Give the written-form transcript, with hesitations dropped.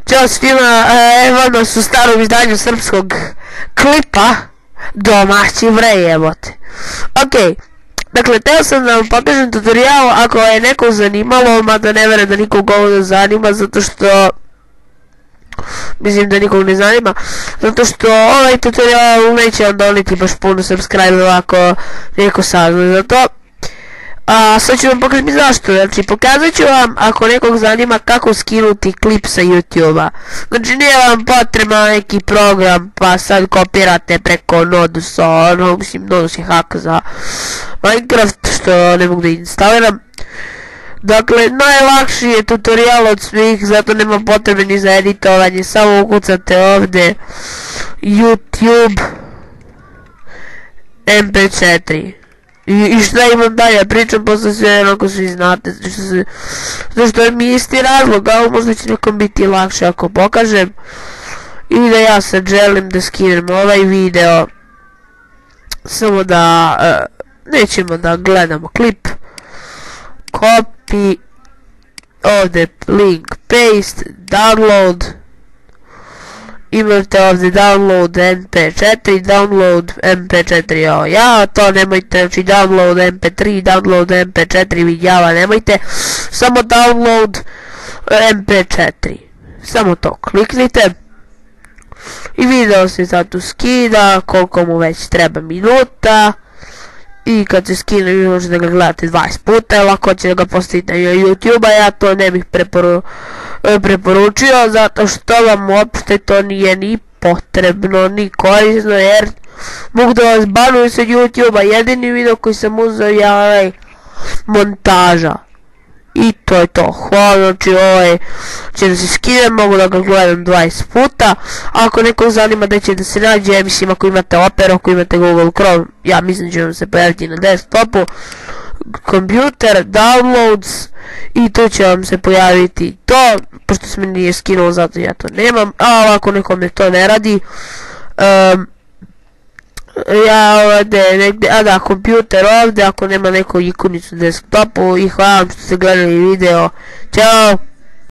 Ćao svima, evo nas u starom izdanju srpskog klipa Domaći vrej, evo te. Okej, dakle, teo sam da vam pokažem tutorial ako je nekog zanimalo, mada ne vere da nikog ovo ne zanima, zato što... Mislim da nikog ne zanima, zato što ovaj tutorial neće vam doneti baš puno subscribe ako neko sazna za to. A sad ću vam pokazati zašto, znači pokazat ću vam ako nekog zanima kako skinuti klip sa YouTube-a. Znači nije vam potreban neki program pa sad kopirate preko Nodusa, ono, mislim Nodus je hack za Minecraft što ne mogu da instaliram. Dakle, najlakši je tutorial od svih, zato nema potrebe ni za editovanje, samo ukucate ovdje YouTube MP4. I šta imam dalje, pričam posle sve onako svi znate, zašto je mi isti razlog, ali možda će nekom biti lakše ako pokažem. I da ja sad želim da skinem ovaj video, samo da, nećemo da gledamo klip, copy, ovdje link, paste, download, imate ovdje download mp4, download mp4, ja to nemojte, znači download mp3, download mp4, vidjava nemojte, samo download mp4, samo to kliknite i video se sad tu skida, koliko mu već treba minuta. I kad se skine vi možete da ga gledate 20 puta, jer ako će da ga postavite na YouTube-a, ja to ne bih preporučio, zato što vam uopšte to nije ni potrebno, ni korisno, jer mogu da vas banuju sa YouTube-a, jedini video koji sam uzeo je ovaj montaža. I to je to, hvala, znači ovaj će da se skine, mogu da ga gledam 20 puta, ako nekog zanima da će da se nađe, mislim ako imate Opera, ako imate Google Chrome, ja mislim da će vam se pojaviti na desktopu, kompjuter, downloads, i tu će vam se pojaviti to, pošto se mi nije skinulo, zato ja to nemam, a ako nekome to ne radi, ja ovdje negdje, a da, kompjuter ovdje, ako nema neku ikonicu desktopu, i hvala vam što ste gledali video, ćao!